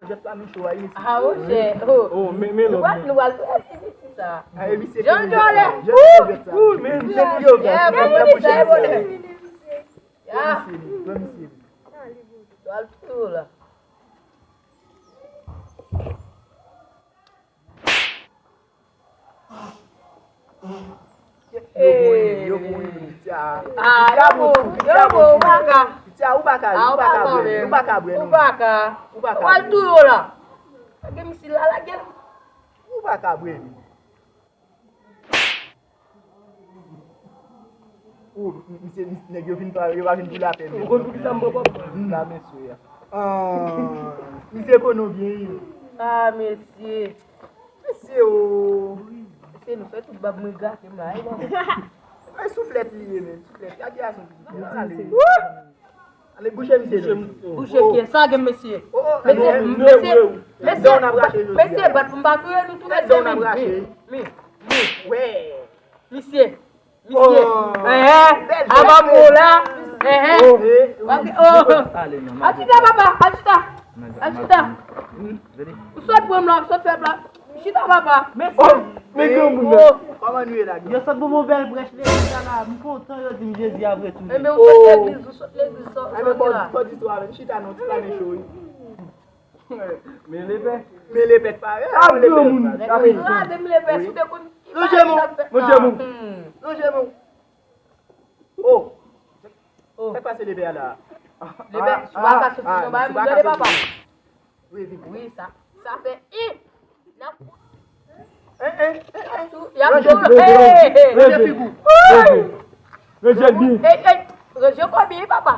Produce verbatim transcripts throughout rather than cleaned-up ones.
Jwèt la, men cho a, ye. Ah, monchè. Oh. Oh, men, men lòt, men. Nou pral, nou pral fè ti piti sa. Ah, e misye Jan Jolè. Jan Jolè, jwèt sa. Ou, men, jan yo, yeah, bon, sa, e bonè. Ya. Bon, misye, bon, misye. Pral tou la. Yo bon, yo bon, yo bon, piti a. Ah, yo bon, yo bon, ou pa ka. Piti a, ou pa ka, ou pa ka bwè, ou pa ka bwè, non. Ou pa ka. Ou pa ka. Ou al tou yo la. Lage misil la, lage l. Ou pa ka bwè. Oh, misye, misye, nèg yo vin pa, yo pa vin pou lapè, men. Ou konn poukisa m pran pòp la, mesye a? Ah, misye konnen w byen, wi. Ah, mesye. Mesye, oh. Mesye, nou fè tout bab mwen gate m la, e bon. E souflèt li ye, men. Souflèt, gade a son. Ale. Ale, bouche misye, non. Bouche kiyès? Sa gen mesye. Oh, oh, mesye, mesye, mesye, bat pou m pa touye nou tou, mesye, men, men, men. Wè. Misye, misye. Oh. Enhen. Bèl jwèt. Avan m la. Enhen. Oh. Oh. Achita, papa, achita. Achita. Ou sot pran m la, ou sot fè m la. Chita, papa. Men, oh, men granmoun nan. Oh. Kòman nou ye la? Yo sot ban m yon bèl brèch legliz la, la. M kontan, yo di m Jezi ap retounen. Enben, ou sot legliz, ou sot legliz, sa, sa w di la? Enben, bon, sot istwa avè m. Chita non, ti pa men cho, wi. Men lepè. Men lepè parèy. Ah, granmoun. Wi. Lave m lepè, si w te konn ki bagay sa fè. Lonje men w. Lonje men w. Oh. Oh. Sa k pase lepè a la? Lepè, si w pa ka soti nan bagay moun, tande papa. Wi, vin. Wi, sa, sa fè i. N ap Hein, hein, hein, hein. Ranje, ranje, ranje figi w. Ranje l byen. Ey, ey, ranje kò byen, papa.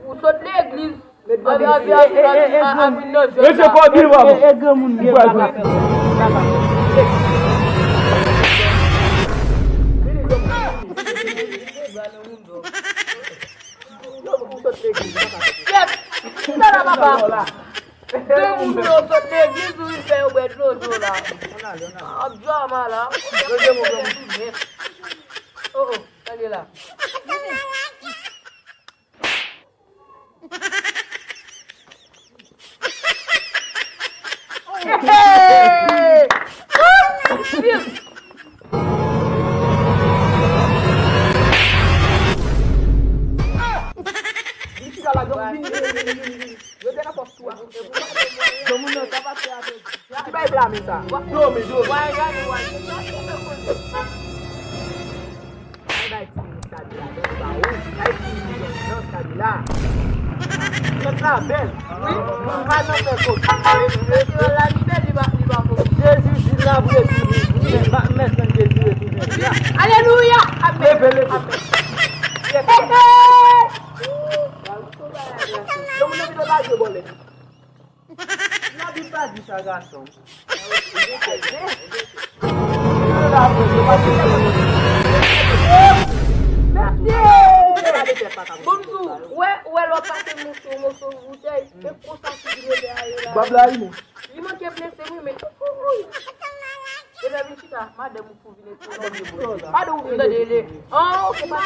Ou sot legliz. Anvi, anvi, anvi, anvi, anvi nan jwèt la. Ranje kò byen, papa. E, e, e granmoun byen, papa. Yo, ou sot legliz, papa. Kèt! Sa la, papa. Granmoun yo sot legliz, ou vin fè yo bwè dlo, dlo la. Ap drama la. Oh, oh, gade la. Hey! Vin chita la, granmoun, vin, vin, vin, vin, vin. Yo te nan pòs tou a. Granmoun nan, sa pase avè w? Ki bay blamen sa? Dòmi, dòmi. Bay ti minis kado la, dòmi ba ou. Bay ti minis kado la. Fèt la bèl. Wi. Mwen pa nan fè kòb. Festival la, li bèl, li ba, li ba kòb. Jezi di l ap retounen. Wi. Mèt, mèt, Jezi retounen. Alelouya. Amèn. Leve, leve. Amèn. Hey, hey! Granmoun nan vin lage bòlèt. Labib pa di sa, gason. Mesye! Bon, m di w, wè, wè, lè w pase moso, moso boutèy, e konsa figi nèg la ye la. Bab la, wi, men. Li manke blese, wi, men. Epi vin chita, madanm ou pou vin epi. Madanm ou vin epi. Tande, le. Oh, ok, pa.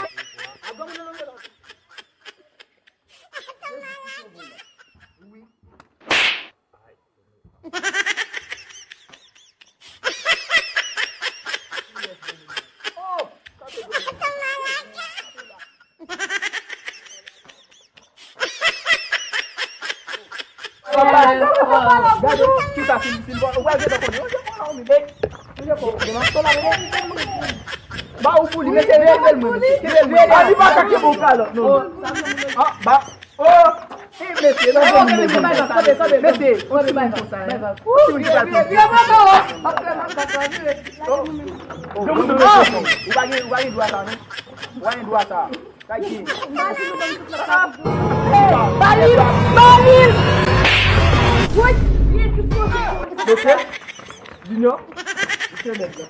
Gade, kisa, si, si l bon, ou pral gentan konnen. Ba ou pou li, mesye, leve l mwen, mesye. Leve l mwen. A, li pa ka kenbe yon kalòt, non. A, ba, oh, e, mesye, nan granmoun, mesye. Mesye, yon timoun konsa, hein. Yon timoun ki pral pran. Granmoun, mesye, ou pa gen, ou pa gen dwa sa, non. Ou pa gen dwa sa. Kay ki? Ba li l! Ba li l! Woy! Mesye? Junior? Mesye nèg la.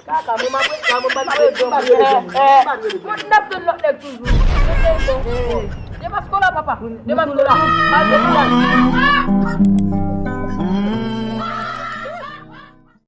Kaka, mwen m ap ret la, mwen m pa t rele granmoun. Eh, eh. Mwen n ap tann lòt nèg toujou. Demas Kola, papa. Demas Kola. Al depi la.